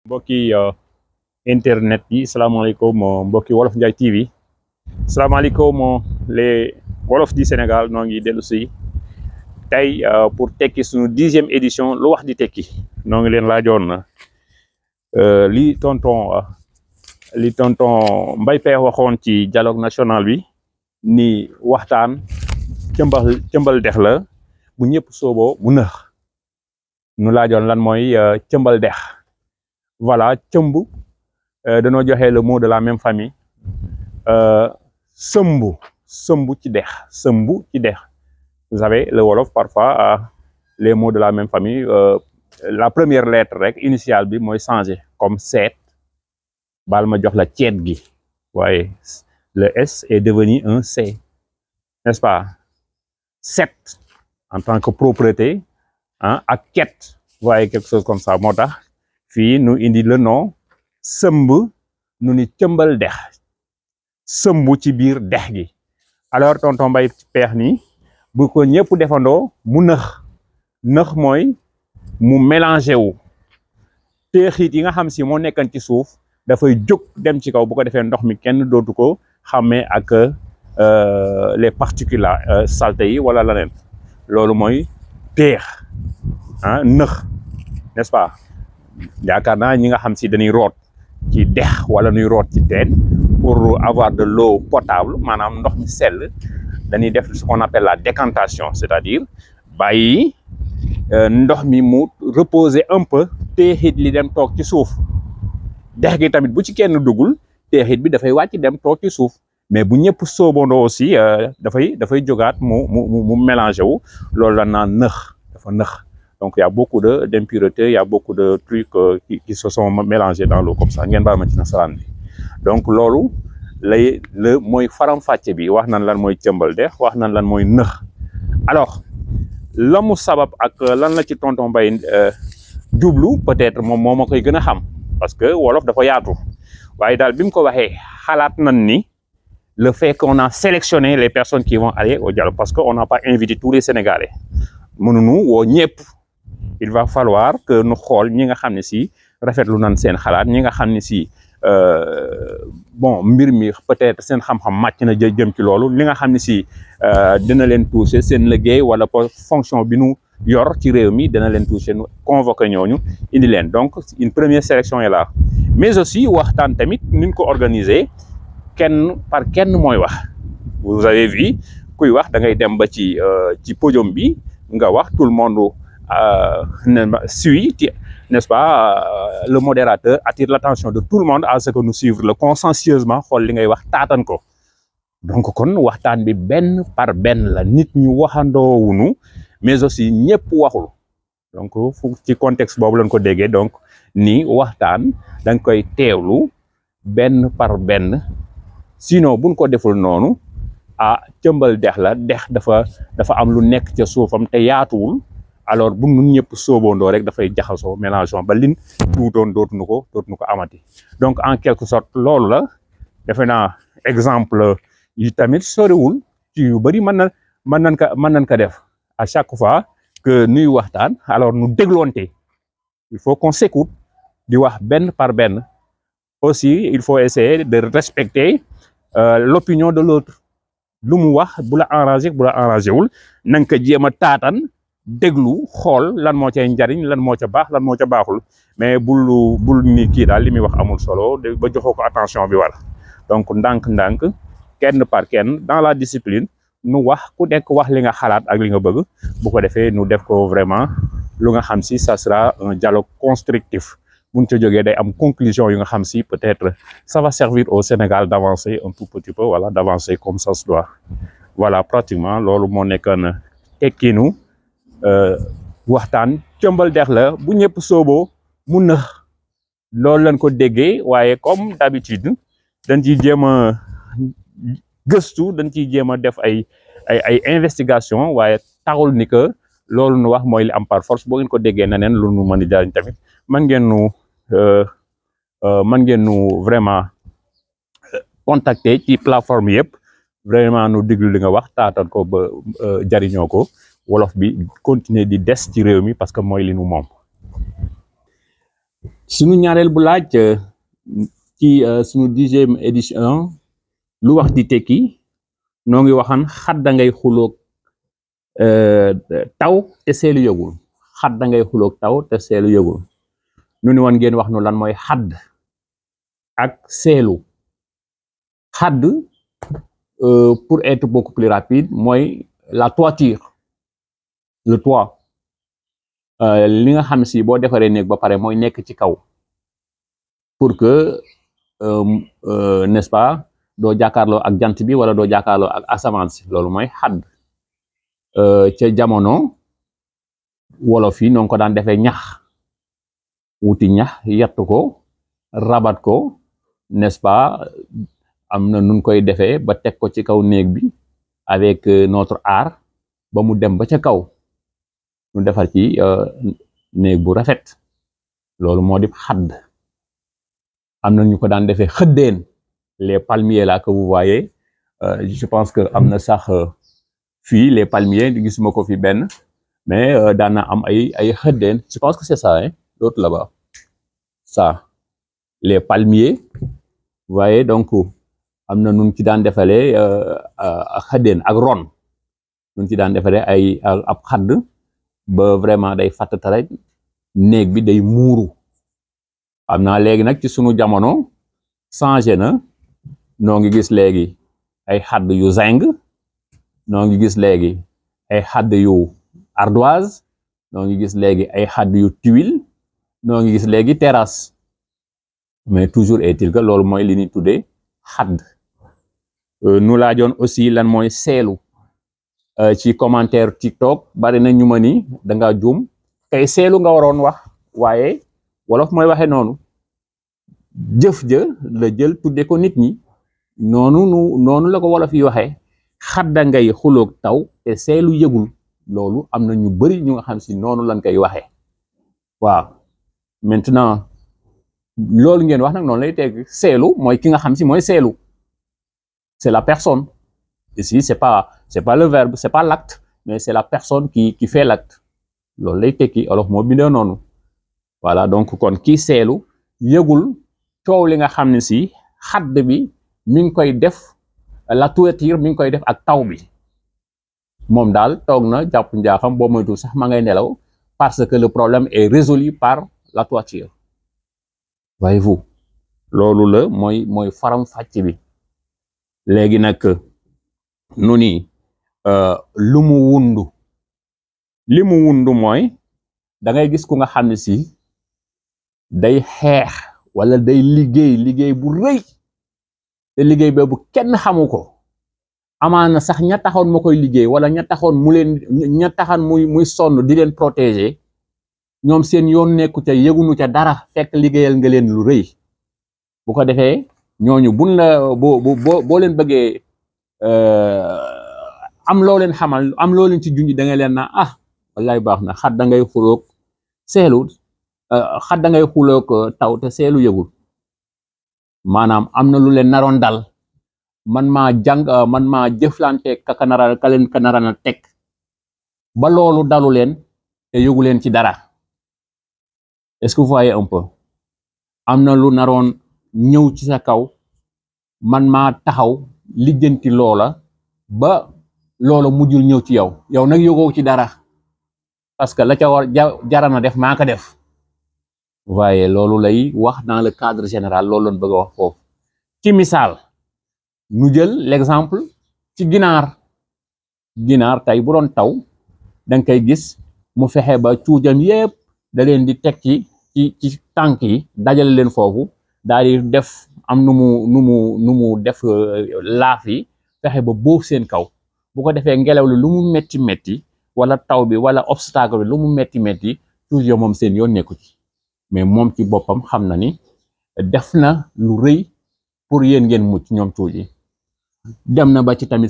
mbokki internet yi salaamaaleykum mbokki Wolof Njie TV salaamaaleykum les Wolof du Sénégal noo ngi dellu si tey pour tekki suñu 10e édition lu wax di tekki noo ngi leen laajoon li tonton Mbaye Pekh waxoon ci dialogue national bi ni waxtaan cëmbal dex la bu ñëpp sooboo mu nëx nu laajoon lan mooy cëmbal dex. Voilà, cëmb dañoo joxe le mot de la même famille sëmbu ci dex sëmbu ci dex. Vous savez le wolof parfois les mots de la même famille la première lettre rek initiale bi mooy changé comme seet baal ma jox la ceet gi waaye le S est devenu un C, n'est-ce pas? Set en tant que propreté ak ket voyez quelque chose comme ça moo tax fii nu indi le nom sëmb nu ni cëmbal dex sëmbu ci biir dex gi. Alors tonton Mbaye Pekh ni bu ko ñëpp defandoo mu nëx mooy mu mélangé wu teexit yi nga xam si moo nekkan ci suuf dafay jóg dem ci kaw bu ko defee ndox mi kenn dootu ko xàmmee ak les particules saleté yi wala leneen loolu mooy teex nëx, n'est-ce pas? yaakaar naa ñi nga xam si dañuy root ci dex wala ñuy root ci teen pour avoir de l'eau potable maanaam ndox mi sell dañuy def ce qu'on appelle la décantation, c'est-à-dire bàyyi ndox mi mu reposer un peu teexit li dem toog ci suuf. dex gi tamit bu ci kenn duggul teexit bi dafay wàcc dem toog ci suuf mais bu ñëpp soobandoo aussi dafay jógaat mu mélangé wu loolu la naan nëx dafa nëx. Donc il y a beaucoup d'impuretés, il y a beaucoup de trucs qui se sont mélangés dans l'eau comme ça ngeen baal ma ci nasaraan bi. Donc loolu le mooy faram-fàcce bi wax nan lan mooy cëmbal dex wax nan lan mooy nëx. Alors la mu sabab ak lan la ci tonton Mbaye jublu peut-être moom moo ma koy gën a xam parce que wolof dafa yaatu waaye daal bi mu ko waxee xalaat nan ni le fait qu'on a sélectionné les personnes qui vont aller au dialogue parce que on n'a pas invité tous les Sénégalais mënuñu woo ñëpp. Il va falloir que nu xool ñi nga xam ne si rafetlu nan seen xalaat ñi nga xam ne si bon mbir mi peut-être seen xam-xam màcc na jëm ci loolu li nga xam ne si dina leen toucher seen liggéey wala fonction bi nu yor ci réew mi dina leen toucher nu convoqué ñooñu indi leen donc une première sélection est là mais aussi waxtaan tamit ni ñu ko organiser kenn par kenn mooy wax. Vous avez vu kuy wax da ngay dem ba ci podium bi nga wax tout le monde suit, n'est-ce pas? Le modérateur attire l'attention de tout le monde à ce que nous suivre le consciencieusement xool li ngay wax taatan ko donc kon waxtaan bi benn par benn la nit ñu waxandoowunu mais aussi ñëpp waxul donc fu ci contexte boobu lañ ko déggee donc ni waxtaan da nga koy teewlu benn par benn sinon buñ ko deful noonu cëmbal dex la dex dafa am lu nekk ca suufam te yaatuwul. Alors bu nun ñëpp soobandoo rek dafay jaxasoo mélangeon ba lin tuutoon dootuñu ko amati donc en quelque sorte loolu la defe naa exemple yi tamit soriwul ci yu bëri mën nañ ko def à chaque fois que nuy waxtaan alors nu dégloonte il faut qu'on s'écoute di wax benn par benn aussi il faut essayer de respecter l'opinion de l'autre lu mu wax bu la arrangé wul na nga ko jéem a taatan déglu xool lan moo cay njariñ lan moo ca baax lan moo ca baaxul mais bul ni kii daal li muy wax amul solo ba joxoo ko attention bi war donc ndànk-ndànk kenn par kenn dans la discipline nu wax ku nekk wax li nga xalaat ak li nga bëgg bu ko defee nu def ko vraiment lu nga xam si ça sera un dialogue constructif buñ ca jógee day am conclusion yu nga xam si peut-être ça va servir au Sénégal d'avancer un tout petit peu voilà d'avancer comme ça se doit voilà pratiquement loolu moo nekkoon tekkiinu waxtaan cëmbal dex la bu ñëpp sooboo mu nëx loolu lañ ko déggee waaye comme d'habitude dañ ciy jéem a gëstu dañ ciy jéem a def ay investigation waaye taxul ni que loolu nu wax mooy li am par force boo ngeen ko déggee neneen lu nu mën a jariñ tamit man ngeen nu vraiment contacter ci plateforme yëpp vraiment nu diglu li nga wax taatan ko ba jariñoo ko wolof bi continuer di des ci réew mi parce que mooy li nu moom suñu ñaareel bu laaj ci suñu 10e édition lu wax di tekki noo ngi waxan xadda ngay xuloog taw te seelu yëgul xadda ngay xuloog taw te seelu yëgul nu ni woon ngeen wax nu lan mooy xadd ak seelu. xadd pour être beaucoup plus rapide mooy la toiture, le toit, li nga xam si boo defaree néeg ba pare mooy nekk ci kaw pour que n'est-ce pas doo jàkkaarloo ak jant bi wala doo jàkkaarloo ak asamaan si loolu mooy xadd. ca jamono wolof yi noo ko daan defee ñax, wuti ñax yatt ko rabat ko, n'est-ce pas am na nun koy defee ba teg ko ci kaw néeg bi avec notre art ba mu dem ba ca kaw nu defar ci néeg bu rafet loolu moo di xadd. am na ñu ko daan defee xëddeen, les palmiers là que vous voyez, je pense que am na sax fii les palmiers gisuma ko fi benn mais daan na am ay xëddeen, je pense que c'est ça hein, l'autre là-bas, ça les palmiers, vous voyez. Donc am na nun ci daan defalee xëddeen ak ron, nun ci daan defalee ay ab xadd ba vraiment day fàttata rek néeg bi day muuru. am naa léegi nag ci sunu jamono changé na, noo ngi gis léegi ay xadd yu zinc, noo ngi gis léegi ay xadd yu ardoise, noo ngi gis léegi ay xadd yu tuile, noo ngi gis léegi terrasse, mais toujours est-il que loolu mooy li ñuy tuddee xadd. nu laajoon aussi lan mooy seelu, ci commentaire TikTok bari na ñu ma ni da nga juum, kay seelu nga waroon wax waaye wolof mooy waxee noonu, jëf ja la jël tudde ko nit ñi noonu la ko wolof yi waxee. xadda ngay xuloog taw te seelu yëgul, loolu am na ñu bari ñu nga xam si noonu lañ koy waxee. waaw maintenant loolu ngeen wax nag noonu lay teg, seelu mooy ki nga xam si mooy seelu, c'est la personne. Ici c'est pas le verbe, c'est pas l'acte, mais c'est la personne qui fait l'acte. loolu lay tekki, olof moo bindoo noonu. voilà donc kon kii seelu yëgul coow li nga xam ne si xadd bi mi ngi koy def, la toiture mi ngi koy def ak taw bi. moom daal toog na jàpp njaaxam, boo moytu sax ma ngay nelaw parce que le problème est résolu par la toiture. voyez-vous, loolu la mooy faram fàcc bi. léegi nag nu ni lu mu wundu, li mu wundu mooy da ngay gis ku nga xam ne si day xeex wala day liggéey bu rëy te liggéey boobu kenn xamu ko, amaana sax ña taxoon ma koy liggéey wala ña taxoon muy sonn di leen protéger, ñoom seen yoon nekku ca, yëgunu ca dara, fekk liggéeyal nga leen lu rëy. bu ko defee ñooñu buñ la boo leen bëggee am loo leen xamal, am loo leen ci junj, da ngay leen na wallaay baax na, xadda ngay xuloog seelu, xadda ngay xuloog taw te seelu yëgul. maanaam am na lu leen naroon dal, man maa jëflante ka leen ka nara na teg ba loolu dalu leen te yëgu leen ci dara. est-ce que vous voyez un peu? am na lu naroon ñëw ci sa kaw, man maa taxaw lijjanti loola ba loola mujjul ñëw ci yow nag yëgoo ci dara parce que la ca war jarana def maa ko def. waaye loolu lay wax dans le cadre général, loolu lañ bëgg a wax foofu. ci misaal nu jël l'exemple ci ginaar tey bu doon taw da nga koy gis mu fexe ba cuujam yépp da leen di teg ci tànk yi, dajale leen foofu, daal di def am nu mu def laaf yi, fexe ba boof seen kaw. bu ko defee ngelaw li lu mu metti wala taw bi wala obstacle bi lu mu metti cuuj yo moom seen yoon nekku ci, mais moom ci boppam xam na ni def na lu rëy pour yéen ngeen mucc ñoom cuuj yi. dem na ba ci tamit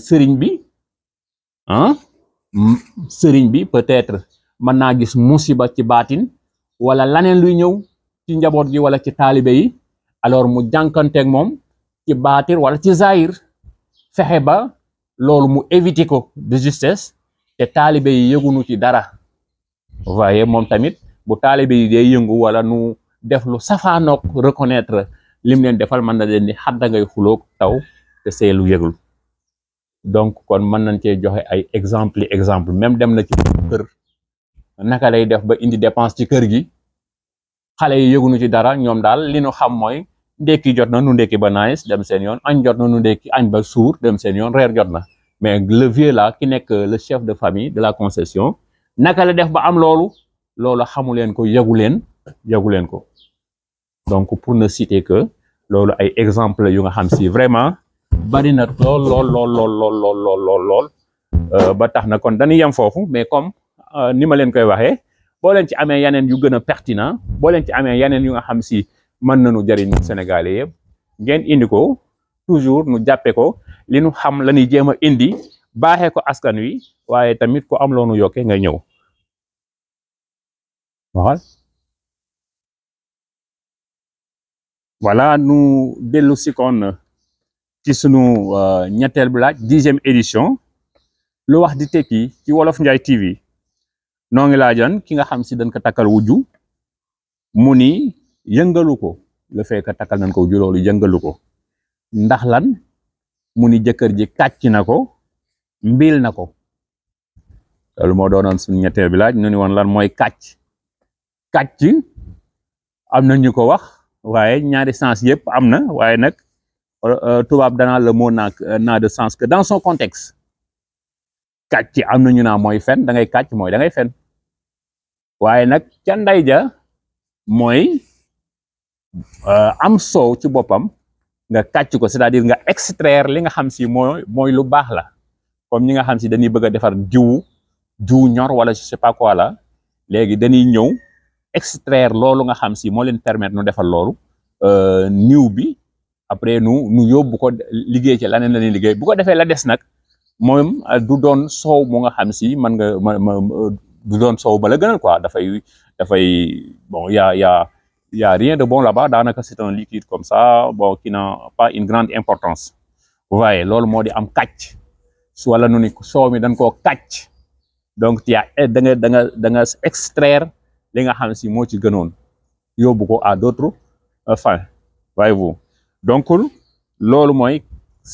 sëriñ bi peut-être mën naa gis musiba ci baatin wala laneen luy ñëw ci njaboot gi wala ci taalibe yi, alors mu jànkanteeg moom ci baatir wala ci zahir, fexe ba loolu mu éviter ko de justesse te taalibe yi yëgunu ci dara. voyez, moom tamit bu taalibe yi day yëngu wala nu def lu safaanook reconnaître lim leen defal mën na leen ni xadda ngay xuloog taw te seelu yëgul. donc kon mën nañ cee joxe ay exemple même dem na ci kër naka lay def ba indi dépense ci kër gi xale yi yëgunu ci dara ñoom daal li ñu xam mooy ndekki jot na nu ndekki ba nice dem seen yoon añ jot na nu ndekki añ ba suur dem seen yoon reer jot na mais le vieux là ki nekk le chef de famille de la concession naka la def ba am loolu xamu leen ko yëgu leen ko. donc pour ne citer que loolu ay exemple yu nga xam si vraiment bari na lool ba tax na kon dañuy yem foofu mais comme ni ma leen koy waxee boo leen ci amee yeneen yu gën a pertinent boo leen ci amee yeneen yu nga xam si mën nañu jëriñ Sénégalais yëpp ngeen indi ko toujours nu jàppe ko li nu xam la ñuy jéem a indi baaxee ko askan wi waaye tamit ku am loonu yokke nga ñëw waxal voilà nu dellu si kon ci sunu ñetteel bu laaj 10e édition lu wax di tekki ci Wolof Njaay TV noo ngi laajoon ki nga xam si dañ ko takkal wujju mu ni yëngalu ko le fait que takkal nañ ko wujju loolu yëngalu ko ndax lan mu ni jëkkër ji kàcc na ko mbiil na ko loolu moo doonoon suñu ñetteel bi laaj nu ni woon lan mooy kàcc am na ñu ko wax waaye ñaari sens yëpp am na waaye nag tubaab danaa le mot n'a de sens que dans son contexte kàcc am na ñu naa mooy fen da ngay kàcc mooy da ngay fen waaye nag ca ndey ja mooy am soow ci boppam nga kàcc ko c'est-à-dire nga extraire li nga xam si mooy lu baax la comme ñi nga xam si dañuy bëgg a defar jiwu ñor wala je sais pas quoi la léegi dañuy ñëw extraire loolu nga xam si moo leen permettre nu defal loolu niw bi après nu yóbbu ko liggéey ci leneen la ñuy liggéey bu ko defee la des nag moom du doon soow mu nga xam si man nga du doon soow ba la gënal quoi dafay bon y a rien de bon là-bas daanaka c'est un liquide comme ça bon qui n'a pas une grande importance vous voyez loolu moo di am kàcc su wala nu ni soow mi dañ koo kàcc donc da nga extraire li nga xam si moo ci gënoon yóbbu ko à d'autres fins voyez-vous donc loolu mooy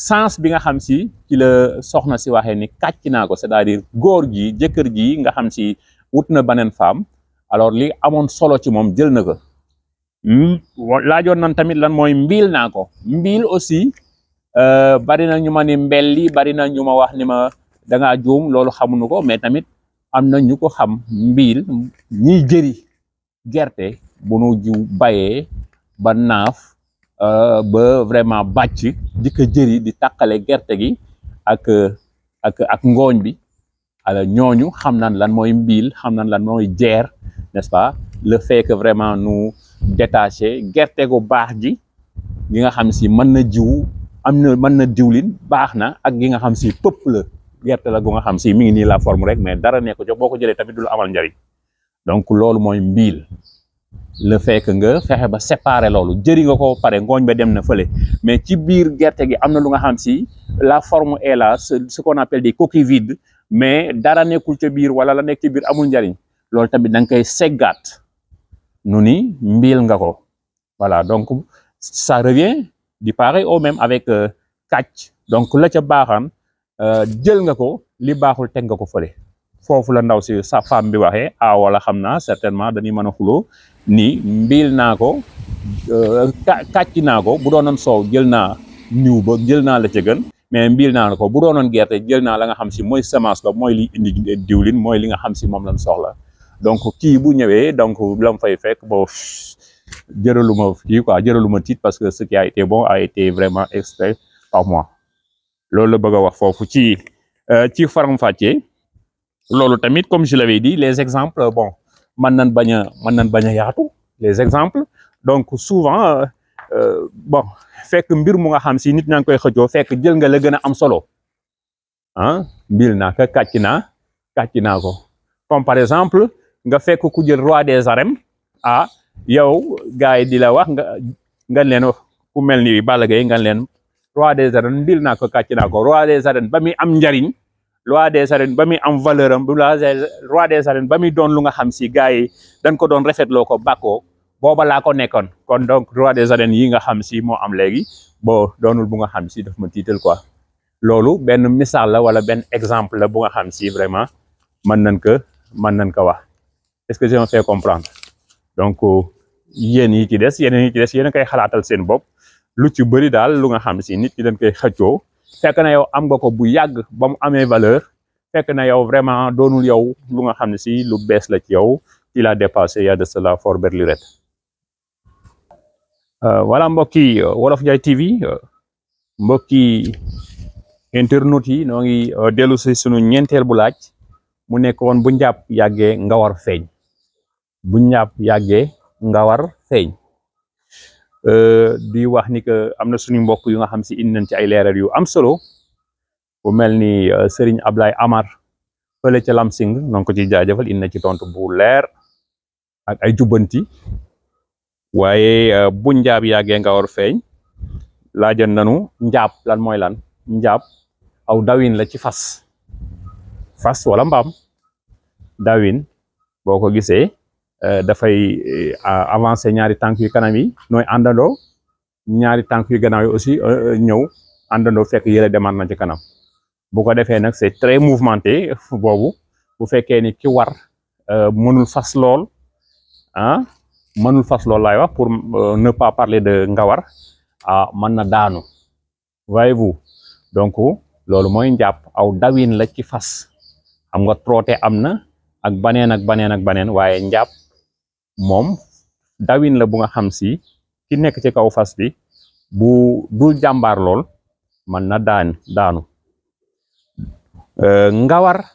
sens bi nga xam si ci la soxna si waxee ni kàcc naa ko c'est-à-dire góor gi jëkkër ji nga xam si wut na beneen femme alors li amoon solo ci moom jël na ko laajoon nan tamit lan mooy mbiil naa ko mbiil aussi bari na ñu ma ni mbelli bari na ñu ma wax ni ma da ngaa juum loolu xamuñu ko mais tamit am na ñu ko xam mbiil ñiy jëri gerte bu nu jiw bayee ba naaf ba vraiment bàcc di ko jëri di tàqale gerte gi ak ngooñ bi alors ñooñu xam nan lan mooy mbiil xam nan lan mooy jeer n'est-ce pas le fait que vraiment nu détaché gerte gu baax gi gi nga xam si mën na jiw mën na diwlin baax na ak gi nga xam si pëpp la gerte la gu nga xam si mi ngi nii la forme rek mais dara nekk jox boo ko jëlee tamit du la amal njariñ donc loolu mooy mbiil le fait que nga fexe ba séparer loolu jëri nga ko pare ngooñ ba dem na fële mais ci biir gerte gi am na lu nga xam si la forme est là ce qu'on appelle des coquilles vides mais dara nekkul ca biir wala la nekk ci biir amul njariñ loolu tamit da nga koy seggaat nu ni mbiil nga ko voilà donc ça revient du pareil au même avec kàcc donc la ca baaxaan jël nga ko li baaxul teg nga ko fële foofu la ndaw si sa femme bi waxee wala xam naa certainement dañuy mën a xuloo ni mbiil naa ko kàcc naa ko bu doonoon soow jël naa niw ba jël naa la ca gën mais mbiil naa ko bu doonoon gerte jël naa la nga xam si mooy semence ba mooy li indi diwlin mooy li nga xam si moom lañ soxla donc kii bu ñëwee donc la mu fay fekk bo jëraluma tiit parce que ce qui a été bon a été vraiment extrait par moi loolu la bëgg a wax foofu ci faram-fàccee loolu tamit comme je l'avais dit les exemples bon mën nañ bañ a yaatu les exemples donc souvent bon fekk mbir mu nga xam si nit ñaa ngi koy xëccoo fekk jël nga la gën a am solo mbil naa ko kàcc naa ko comme par exemple nga fekk ku jël roi des arènes yow gars yi di la wax nga leen ku mel ni Balla Gaye nga leen roi des arènes mbil naa ko kàcc naa ko roi des arènes ba muy am njariñ roi des arènes ba muy am valeur am roi des arènes ba muy doon lu nga xam si gars yi dañ ko doon rafetloo ko bàkkoo booba laa ko nekkoon kon donc roi des arènes yi nga xam si moo am léegi bo doonul bu nga xam si daf ma tiital quoi loolu benn misaal la wala benn exemple la bu nga xam si vraiment mën nañ ko wax est-ce que je me fais comprendre donc yéen yi ci des yeneen yi ci des yéen a koy xalaatal seen bopp lu ci bëri daal lu nga xam si nit ñi dañ koy xëccoo fekk na yow am nga ko bu yàgg ba mu amee valeur fekk na yow vraiment doonul yow lu nga xam ne si lu bees la ci yow il a dépassé il y a de cela fort belle lurette. Voilà mbokki Wolof Njie TV mbokki internautes yi noo ngi dellu si sunu ñeenteel bu laaj mu nekk woon bu njàpp yàggee nga war feeñ bu njàpp yàggee nga war feeñ di wax ni que am na suñu mbokk yu nga xam si indi nañ ci ay leeral yu am solo bu mel ni Serigne Ablaye Amar fële ca Lamsing noo ngi ko ciy jaajëfal indi na ci tontu bu leer ak ay jubbanti waaye bu njaab yàggee nga war feeñ laajan nanu njaab lan mooy lan njaab aw dawin la ci fas wala mbaam dawin boo ko gisee dafay avancer ñaari tànk yu kanam yi nooy àndandoo ñaari tànk yu gannaaw yi aussi ñëw àndandoo fekk yële demaat na ci kanam bu ko defee nag c'est très mouvementé boobu bu fekkee ni ki war mënul fas lool mënul fas lool laay wax pour ne pas parler de ngawar mën na daanu voyez-vous donc loolu mooy njàpp aw dawin la ci fas xam nga trotté am na ak baneen waaye njàpp moom dawin la bu nga xam si ki nekk ci kaw fas bi bu dul jàmbaar lool mën na daanu ngawar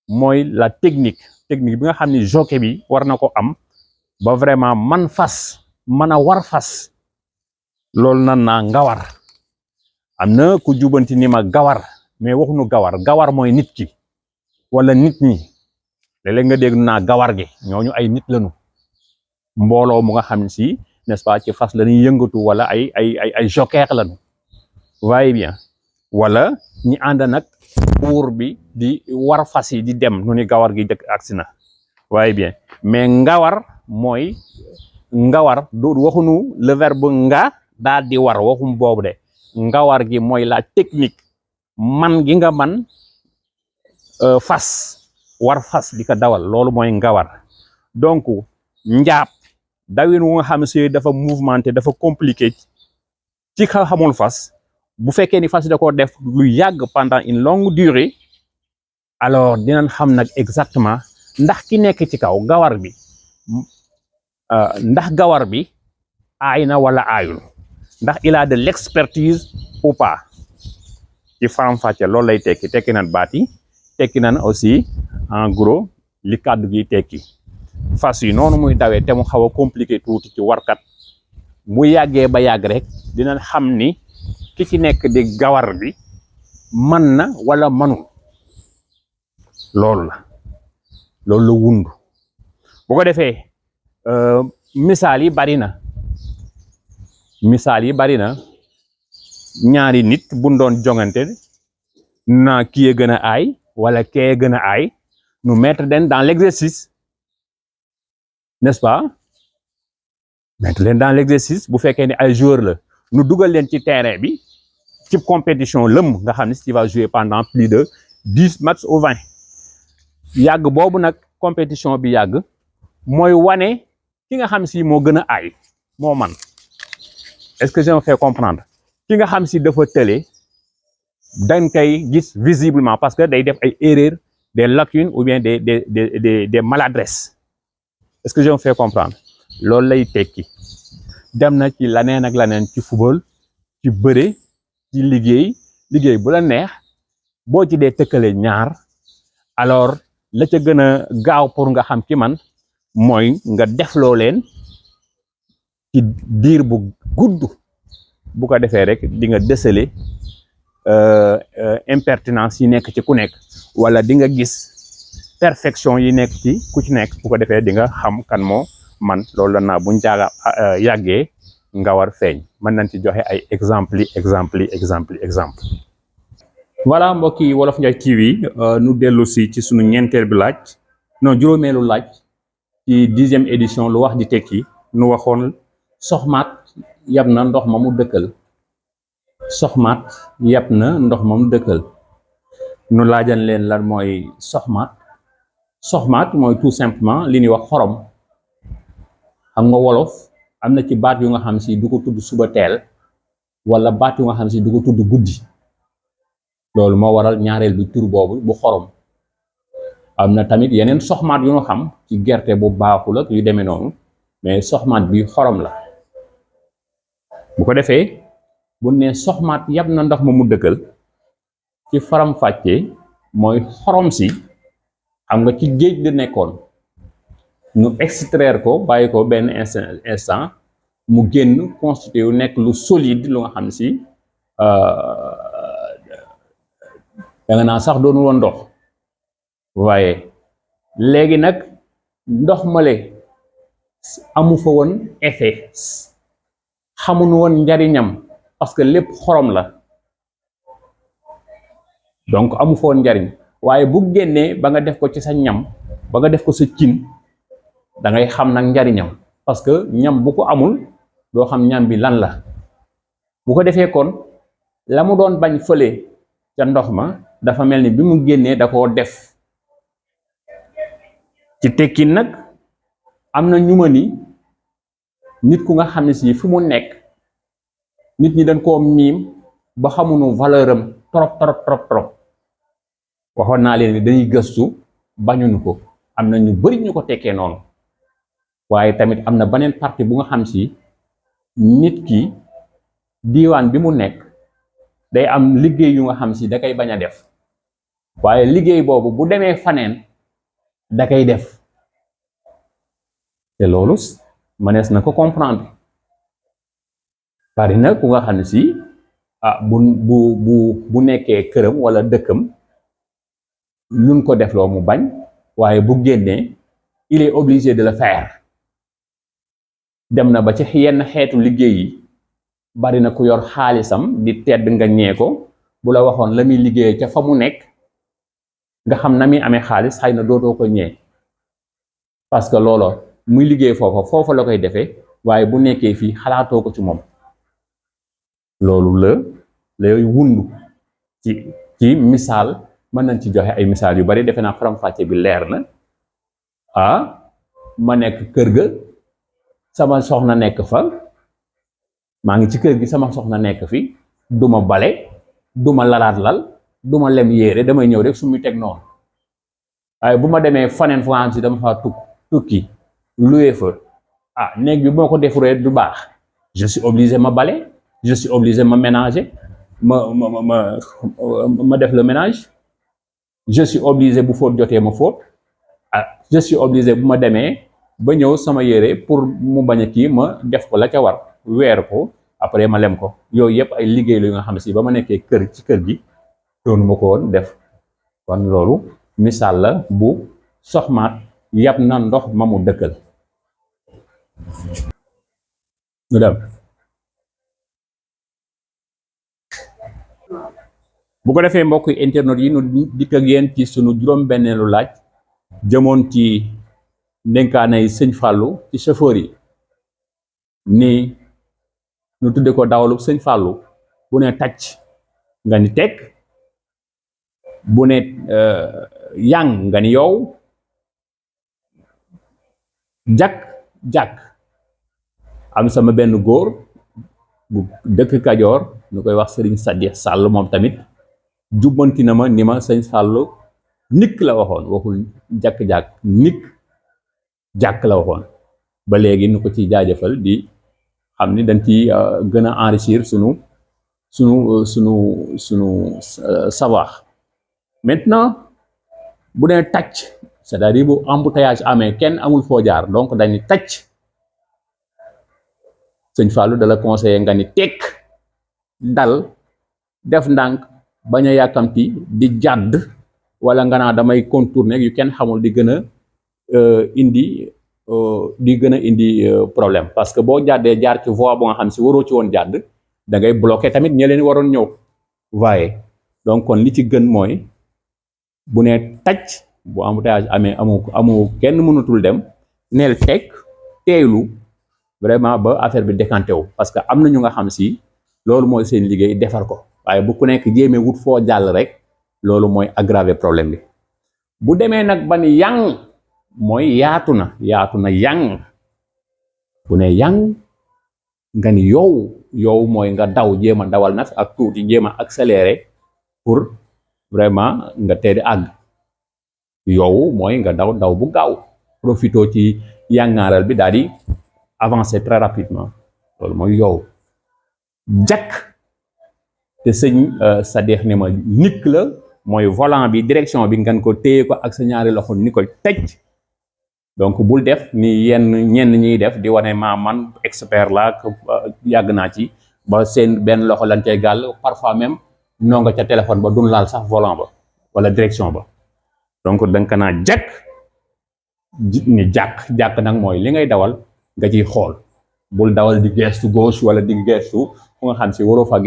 mooy la technique bi nga xam ni jockey bi war na ko am ba vraiment man fas mën a war fas loolu nan naa ngawar am na ku jubanti ni ma gawar mais waxuñu gawar mooy nit ki wala nit ñi léeg-léeg nga dégg naa gawar gi ñooñu ay nit lañu mbooloo mu nga xam si n'est-ce pas ci fas la ñuy yëngatu wala ay joker lañu voyez bien wala ñi ànd nag buur bi di war fas yi di dem nu ni gawar gi dëkk agsi na voyez bien mais ngawar mooy ngawar du waxuñu le verbe nga daal di war waxum boobu de ngawar gi mooy la technique man gi nga man fas war fas di ko dawal loolu mooy ngawar donc njaab dawin wu nga xam si dafa mouvementé dafa compliqué ci xamul fas bu fekkee ni fas da ko def lu yàgg pendant une longue durée alors dinañ xam nag exactement ndax ki nekk ci kaw gawar bi ndax gawar bi aay na wala aayul ndax il a de l'expertise ou pas ci faram-fàcce loolu lay tekki nan baat yi tekki nan aussi en gros li kàddu gi tekki fas yi noonu muy dawee te mu xaw a compliqué tuuti ci warkat bu yàggee ba yàgg rek dinañ xam ni ki ci nekk di gawar bi man na wala manul loolu la wundu bu ko defee misaal yi bari na ñaari nit buñ doon jongante naa kii gën a aay wala kee gën a aay nu mettre leen dans l'exercice n'est-ce pas mettre leen dans l'exercice bu fekkee ni ay joueur la nu dugal leen ci terrain bi ci compétition lëmm nga xam ne tu vas jouer pendant plus de 10 matchs ou 20 yàgg boobu nag compétition bi yàgg mooy wane ki nga xam si moo gën a aay moo man est-ce que je me fais comprendre ki nga xam si dafa tële dañ koy gis visiblement parce que day def ay erreurs des lacunes ou bien des maladresses est-ce que je me fais comprendre loolu lay tekki dem na ci laneen ak laneen ci football ci bëre ci liggéey bu la neex boo ci dee tëkkale ñaar alors la ca gën a gaaw pour nga xam ki man mooy nga defloo leen ci diir bu gudd bu ko defee rek di nga déceler impertinence yi nekk ci ku nekk wala di nga gis perfection yi nekk ci ku ci nekk bu ko defee di nga xam kan moo man loolu la naa buñ jaaga yàggee nga war feeñ mën nañ ci joxe ay exemple voilà mbokk yi Wolof Njie TV nu dellu si ci sunu ñeenteel bi laaj non juróomeelu laaj ci 10e édition lu wax di tekki nu waxoon soxmaat yab na ndox ma mu dëkkal soxmaat yab na ndox ma mu dëkkal nu laajan leen lan mooy soxmaat soxmaat mooy tout simplement li ñuy wax xorom xam nga wolof am na ci baat yu nga xam si du ko tudd suba teel wala baat yu nga xam si du ko tudd guddi loolu moo waral ñaareel bi tur boobu bu xorom am na tamit yeneen soxmaat yu nga xam ci gerte bu baaxul ak yu demee noonu mais soxmaat bi xorom la bu ko defee bu ne soxmaat yab na ndox ma mu dëkkal ci faram fàccee mooy xorom si xam nga ci géej la nekkoon ñu extraire ko bàyyi ko benn instant mu génn constitué wu nekk lu solide lu nga xam si da nga naa sax doonu woon ndox waaye léegi nag ndox male amu fa woon effet xamuñu woon njariñam parce que lépp xorom la donc amu fa woon njariñ waaye bu génnee ba nga def ko ci sa ñam ba nga def ko sa cin da ngay xam nag njariñam parce que ñam bu ko amul doo xam ñam bi lan la bu ko defee kon la mu doon bañ fële ca ndox ma dafa mel ni bi mu génnee da koo def ci tekkin nag am na ñu ma ni nit ku nga xam ne si fu mu nekk nit ñi dañ koo miim ba xamuñu valeur am trop waxoon naa leen ni dañuy gëstu bañuñu ko am na ñu bari ñu ko tekkee noonu waaye tamit am na beneen partie bu nga xam si nit ki diiwaan bi mu nekk day am liggéey yu nga xam si da koy bañ a def waaye liggéey boobu bu demee faneen da koy def te loolu mënees na ko comprendre bari na ku nga xam ne si bu nekkee këram wala dëkkam luñ ko defloo mu bañ waaye bu génnee il est obligé de le faire dem na ba ci yenn xeetu liggéey yi bari na ku yor xaalisam di tedd nga ñee ko bu la waxoon la muy liggéey ca fa mu nekk nga xam na muy amee xaalis xëy na dootoo ko ñee parce que loolo muy liggéey foofa la koy defee waaye bu nekkee fii xalaatoo ko ci moom loolu la lay wundu ci misaal mën nañ ci joxe ay misaal yu bari defe naa faram-fàcce bi leer na ma nekk kër ga sama soxna nekk fa maa ngi ci kër gi sama soxna nekk fi duma bale duma lalaat lal duma lem yére damay ñëw rek su muy teg noonu waaye bu ma demee faneen fu nga xam si dama fa tukki loué fa néeg bi moo ko defuree du baax je suis obligé ma bale je suis obligé ma ménager ma def le ménage je suis obligé bu fóot jotee ma fóot je suis obligé bu ma demee ba ñëw sama yére pour mu bañ a kii ma def ko la ca war weer ko après ma lem ko yooyu yëpp ay liggéey la nga xam si ba ma nekkee ci kër gi doonu ma ko woon def kon loolu misaal la bu soxmaat yab na ndox ma mu dëkkal ñu dem bu ko defee mbokk internet yi nu dikk ak yéen ci sunu juróom-benneelu laaj jëmoon ci ndénkaanay sëñ Fallou ci chauffeur yi ni nu tudde ko dawalu sëñ Fallou bu ne tàcc nga ni tekk bu ne yang nga ni yow jak am sama benn góor bu dëkk Kajoor ñu koy wax Serigne Sadikh Sall moom tamit jubbanti na ma ni ma sëñ Fallou nikk la waxoon waxul jak nikk jàkk la waxoon ba léegi nu ko ci jaajëfal di xam ni dañ ci gën a enrichir sunu savoir maintenant bu dee tàcc c'est-à-dire bu embouteillage amee kenn amul foo jaar donc dañuy tàcc sëñ Fallou da la conseiller nga ni tekk dal def ndànk bañ a yàkkamti di jàdd wala nga naa damay contourner yu kenn xamul di gën a indi problème parce que boo jàddee jaar ci voie bu nga xam si waroo ci woon jàdd da ngay bloqué tamit ñe leen waroon ñëw waaye donc kon li ci gën mooy bu ne tàcc bu embouteillage amee amu kenn mënatul dem neel tekk teeylu vraiment ba affaire bi décanté wu parce que am na ñu nga xam si loolu mooy seen liggéey defar ko waaye bu ku nekk jéemee wut foo jàll rek loolu mooy aggraver problème bi bu demee nag ba ni yang mooy yaatu na yang bu ne yang nga ni yow mooy nga daw jéem a dawal nag ak tuuti jéem a accélérer pour vraiment nga teel àgg yow mooy nga daw bu gaaw profito ci yàngaaral bi daal di avancer très rapidement loolu mooy yow jakk te sëñ Sadikh ne ma nikk la mooy volant bi direction bi ngan ko téye ko ak sa ñaari loxo ni ko tëj donc bul def ni ñenn ñiy def di wane maa man expert la yàgg naa ci ba seen benn loxo lañ cay gàll parfois même noo nga ca téléphone ba dun laal sax volant ba wala direction ba donc danga ko naa jakk ni jàkk nag mooy li ngay dawal nga ciy xool bul dawal di gestu gauche wala di gestu fu nga xam si waroo fa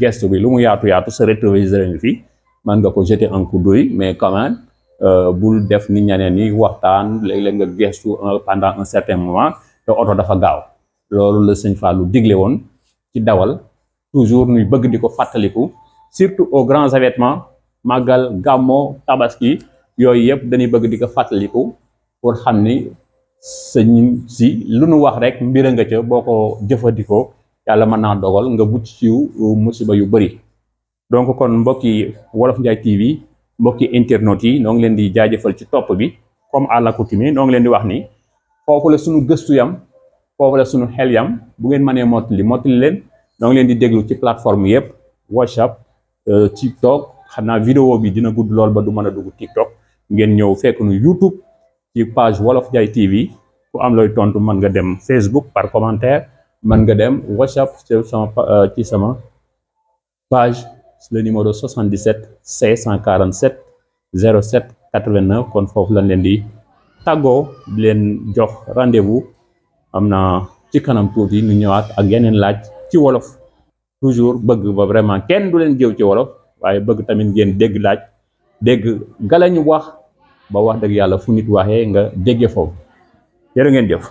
gestu bi lu mu yaatu sa rétroviseur ngi fi man nga ko jeter un coup d'œil mais quand même bul def ni ñeneen ni waxtaan léeg-léeg nga gestu pendant un certain moment te oto dafa gaaw loolu la sëñ Fallou digle woon ci dawal toujours ñuy bëgg di ko fàttaliku surtout aux grands événements màggal gàmmo tabaski yooyu yëpp dañuy bëgg di ko fàttaliku pour xam ni sëñ si lu nu wax rek mbir nga ca boo ko jëfandikoo yàlla mën naa dogal nga mucc ci musiba yu bëri donc kon mbokki Wolof Njie TV mbokki internautes yi noo ngi leen di jaajëfal ci topp bi comme à l'accoutumée noo ngi leen di wax ni foofu la suñu gëstu yam foofu la suñu xel yam bu ngeen mënee mottali leen noo ngi leen di déglu ci plateforme yëpp WhatsApp TikTok xam naa vidéo bi dina gudd lool ba du mën a dugg TikTok ngeen ñëw fekk nu YouTube ci page Wolof Njie TV ku am looy tontu mën nga dem Facebook par commentaire mën nga dem WhatsApp ci sama page le numéro 77 547 07 89 kon foofu lañ leen di tàggoo di leen jox rendez-vous am na ci kanam tuuti ñu ñëwaat ak yeneen laaj ci wolof toujours bëgg ba vraiment kenn du leen géew ci wolof waaye bëgg tamit ngeen dégg laaj dégg galañu wax ba wax dëgg yàlla fu nit waxee nga déggee foofu jërë ngeen jëf